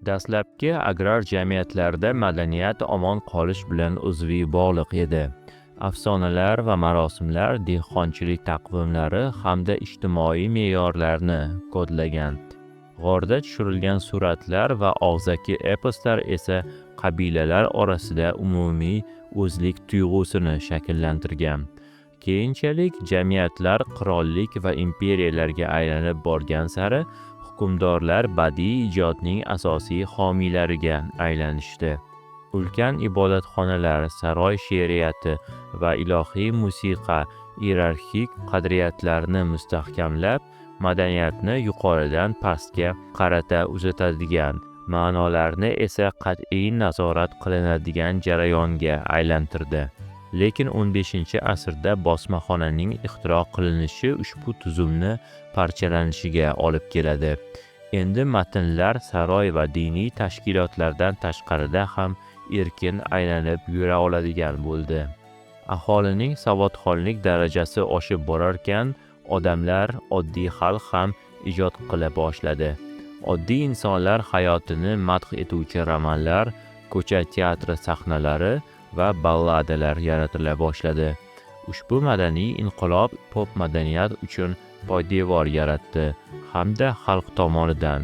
Dastlabki agrar jamiyatlarda madaniyat omon qolish bilan uzviy bog'liq edi. Afsonalar va marosimlar dehqonchilik taqvimlari hamda ijtimoiy me'yorlarni kodlagan. G'orda tushirilgan suratlar va og'zaki eposlar esa qabilalar orasida umumiy o'zlik tuyg'usini shakllantirgan. Keyinchalik jamiyatlar qirollik va imperiyalarga aylanib borgan sari hukmdorlar badiiy ijodning asosiy homiylariga aylanishdi. Ulkan ibodatxonalar, saroy she'riyati va ilohiy musiqa iyerarxik qadriyatlarni mustahkamlab, madaniyatni yuqoridan pastga qarata uzatadigan, ma'nolarni esa qat'iy nazorat qilinadigan jarayonga aylantirdi. Lekin 15-asrda bosmaxonaning ixtiro qilinishi ushbu tuzumni parchalanishiga olib keladi. Endi matnlar saroy va diniy tashkilotlardan tashqarida ham erkin aylanib yura oladigan bo'ldi. Aholining savodxonlik darajasi oshib borarkan, odamlar, oddiy xalq ham ijod qila boshladi. Oddiy insonlar hayotini madh etuvchi romanlar, ko'cha teatri sahnalari va balladalar yaratila boshladi. Ushbu madaniy inqilob pop madaniyat uchun poydevor yaratdi hamda xalq tomonidan,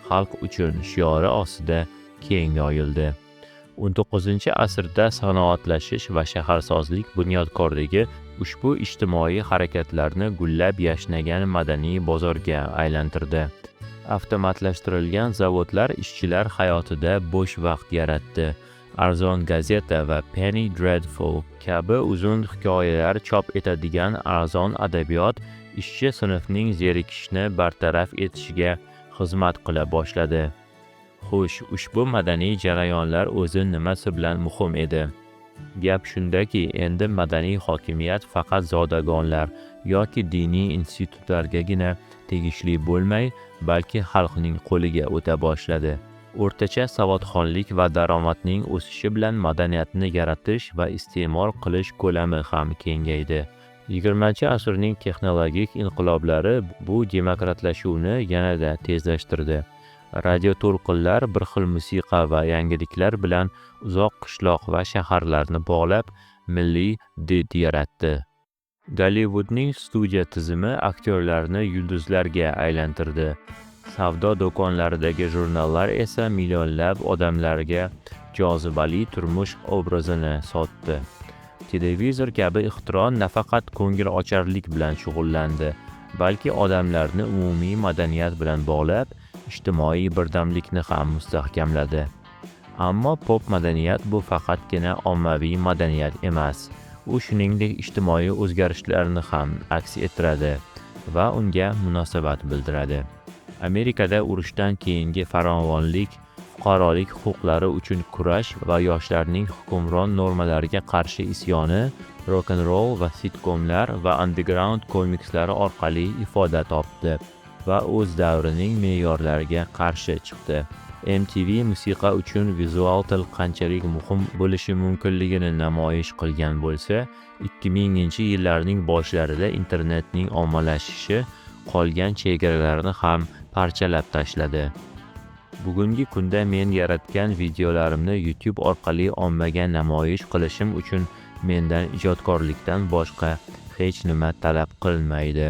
xalq uchun shiori ostida keng yoyildi. 19-asrda sanoatlashish va shaharsozlik bunyodkorligi ushbu ijtimoiy harakatlarni gullab yashnagan madaniy bozorga aylantirdi. Avtomatlashtirilgan zavodlar ishchilar hayotida bo'sh vaqt yaratdi. Arzon gazeta va Penny Dreadful kabi uzun hikoyalar chop etadigan arzon adabiyot ishchi sinfning zerikishini bartaraf etishiga xizmat qila boshladi. Xo'sh, ushbu madaniy jarayonlar o'zi nimasi bilan muhim edi? Gap shundaki, endi madaniy hokimiyat faqat zodagonlar yoki diniy institutlargagina tegishli bo'lmay, balki xalqning qo'liga o'ta boshladi. O'rtacha savodxonlik va daromadning o'sishi bilan madaniyatni yaratish va iste'mol qilish ko'lami ham kengaydi. 20-asrning texnologik inqiloblari bu demokratlashuvni yanada tezlashtirdi. Radioto'lqinlar bir xil musiqa va yangiliklar bilan uzoq qishloq va shaharlarni bog'lab, milliy did yaratdi. Gollivudning studiya tizimi aktyorlarni yulduzlarga aylantirdi. Savdo do'konlaridagi jurnallar esa millionlab odamlarga jozibali turmush obrazini sotdi. Televizor kabi ixtiro nafaqat ko'ngilocharlik bilan shug'ullandi, balki odamlarni umumiy madaniyat bilan bog'lab, ijtimoiy birdamlikni ham mustahkamladi. Ammo pop madaniyat bu faqatgina ommaviy madaniyat emas. U shuningdek ijtimoiy o'zgarishlarni ham aks ettiradi va unga munosabat bildiradi. Amerikada urushdan keyingi farovonlik, fuqarolik huquqlari uchun kurash va yoshlarning hukmron normalariga qarshi isyoni rok-n-roll va sitkomlar va underground komikslari orqali ifoda topdi va o'z davrining me'yorlariga qarshi chiqdi. MTV musiqa uchun vizual til qanchalik muhim bo'lishi mumkinligini namoyish qilgan bo'lsa, 2000-yillarning boshlarida internetning ommalashishi qolgan chegaralarni ham parchalab tashladi. Bugungi kunda men yaratgan videolarimni YouTube orqali ommaga namoyish qilishim uchun mendan ijodkorlikdan boshqa hech nima talab qilinmaydi.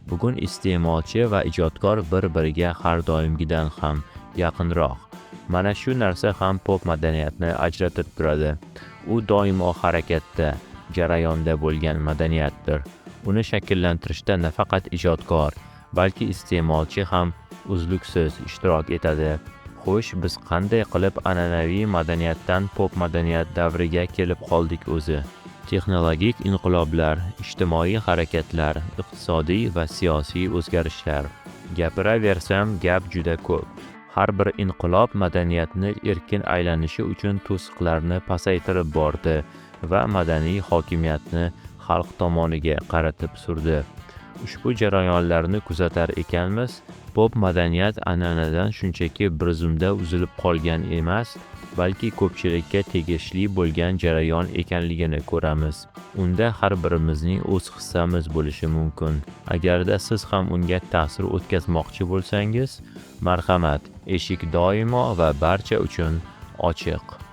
Bugun iste'molchi va ijodkor bir-biriga har doimgidan ham yaqinroq. Mana shu narsa ham pop madaniyatni ajratib turadi. U doimo harakatda, jarayonda bo'lgan madaniyatdir. Uni shakllantirishda nafaqat ijodkor, balki iste'molchi ham uzluksiz ishtirok etadi. Xo'sh, biz qanday qilib an'anaviy madaniyatdan pop madaniyat davriga kelib qoldik o'zi? Texnologik inqiloblar, ijtimoiy harakatlar, iqtisodiy va siyosiy o'zgarishlar. Gapiraversam gap juda ko'p. Har bir inqilob madaniyatni erkin aylanishi uchun to'siqlarni pasaytirib bordi va madaniy hokimiyatni xalq tomoniga qaratib surdi. Ushbu jarayonlarni kuzatar ekanmiz, pop madaniyat an'anadan shunchaki bir zumda uzilib qolgan emas, balki ko'pchilikka tegishli bo'lgan jarayon ekanligini ko'ramiz. Unda har birimizning o'z hissamiz bo'lishi mumkin. Agarda siz ham unga ta'sir o'tkazmoqchi bo'lsangiz, marhamat, eshik doimo va barcha uchun ochiq.